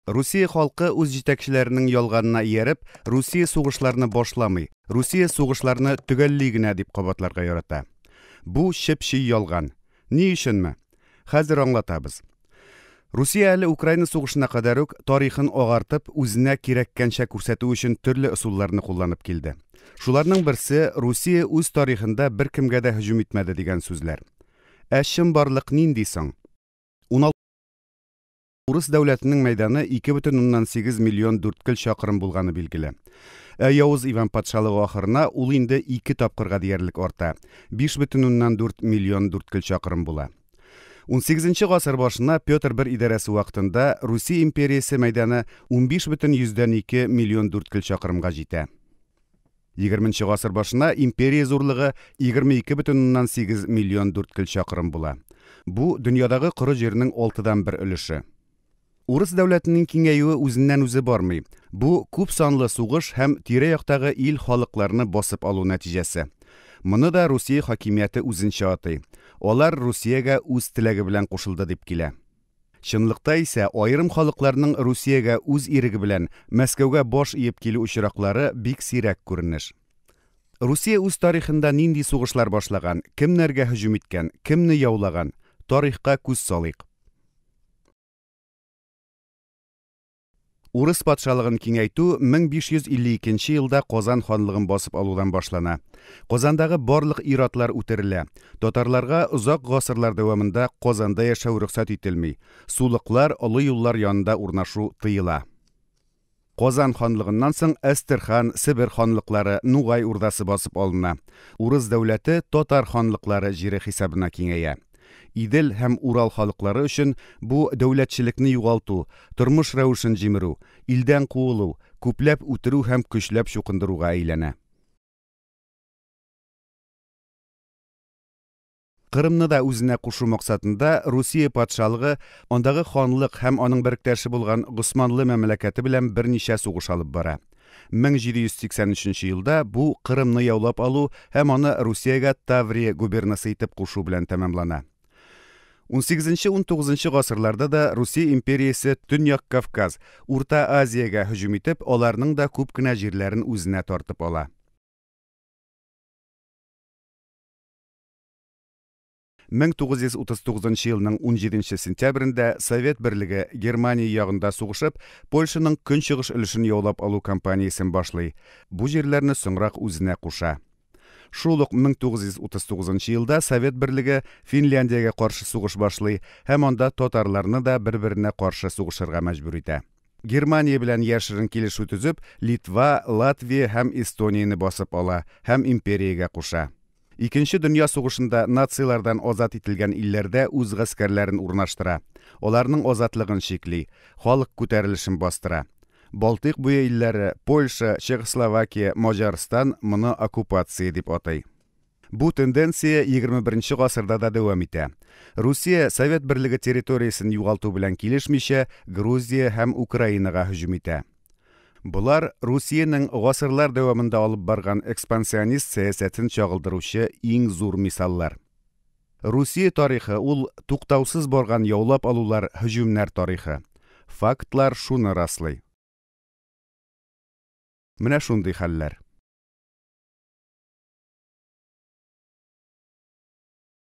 Русия халкы үз җитәкчеләренең ялганына ияреп, Русия сугышларны башламый, Русия сугышларны төгәлли генә дип кабатларга ярата. Бу чеп-чи ялган. Ни өченме? Хәзер аңлатабыз. Русия әле Украина сугышына кадәр үк тарихын агартып, үзенә кирәккәнчә күрсәтү өчен төрле ысулларны кулланып килде. Шуларның берсе Русия үз тарихында беркемгә дә һөҗүм итмәде дигән сүзләр. Ә чынбарлык нинди соң? 16 Урыс дәүләтенең мәйданы 2,8 миллион дүрткел чакрым булганы билгеле. Ә Явыз Иван патшалыгы ахырына ул инде ике тапкырга диярлек арта, 5,4 миллион дүрткел чакрым була. 18 гасыр башына Петр I идарәсе вакытында Русия империясе мәйданы 15,2 миллион дүрткел чакрымга җитә. 20 гасыр башына империя зурлыгы 22,8 миллион дүрткел чакрым була. Бу дөньядагы коры җирнең 6-дан бер өлеше. Урыс дәүләтенең киңәюе үзеннән үзе бармый. Бу күп санлы сугыш һәм тирә-яктагы ил халыкларны басып алу нәтиҗәсе. Моны да Русия хакимияте үзенчә атый. Алар Русиягә үз теләге белән кушылды дип килә. Чынлыкта исә аерым халыкларның Русиягә үз иреге белән Мәскәүгә баш иеп килү очраклары бик сирәк күренеш. Русия үз тарихында нинди сугышлар башлаган, кемнәргә һөҗүм иткән, кемне яулаган? Тарихка күз салыйк. Урыс патшалыгын киңәйтү 1552 елда Казан ханлыгын басып алудан башлана. Казандагы барлык ир-атлар үтерелә. Татарларга озак гасырлар дәвамында Казанда яшәү рөхсәт ителми. Сулыклар, олы юллар янында урнашу тыела. Казан ханлыгыннан соң Әстерхан, Себер ханлыклары, Нугай урдасы басып алына. Урыс дәүләте татар ханлыклары җире хисабына киңәя. Идел һәм Урал халыклары өчен бу дәүләтчелекне югалту, тормыш рәвешен җимерү, илдән куылу, күпләп үтерү һәм көчләп чукындыруга әйләнә. Кырымны да үзенә кушу максатында Русия патшалыгы андагы ханлык һәм аның беректәше булган Госманлы мәмләкәте белән берничә сугыш алып бара. 1783 елда бу Кырымны яулап алу һәм аны Русиягә Таврия губернасы итеп кушу белән тәмамлана. 18-19 гасырларда да Русия империясе Төньяк Кавказ, Урта Азиягә һөҗүм итеп, аларның да күп кенә җирләрен үзенә тартып ала. 1939 елның 17 сентябрендә Совет берлеге Германия ягында сугышып, Польшаның көнчыгыш өлешен яулап алу кампаниясен башлый. Бу җирләрне соңрак үзенә куша. Шул ук 1939 елда Совет берлеге Финляндиягә каршы сугыш башлый һәм анда татарларны да бер-беренә каршы сугышырга мәҗбүр итә. Германия белән яшерен килешү төзеп, Литва, Латвия һәм Эстонияне басып ала һәм империягә куша. Икенче дөнья сугышында нацилардан азат ителгән илләрдә үз гаскәрләрен урнаштыра. Аларның азатлыгын чикли, халык күтәрелешен бастыра. Балтыйк буе илләре, Польша, Чехословакия, Маҗарстан моны оккупация дип атый. Бу тенденция 21 гасырда да дәвам итә. Русия Совет берлеге территориясен югалту белән килешмичә, Грузия һәм Украинага һөҗүм итә. Болар Русиянең гасырлар дәвамында алып барган экспансионист сәясәтен чагылдыручы иң зур мисаллар. Русия тарихы ул туктаусыз барган яулап алулар, һөҗүмнәр тарихы. Фактлар шуны раслый. Менә шундый хәлләр.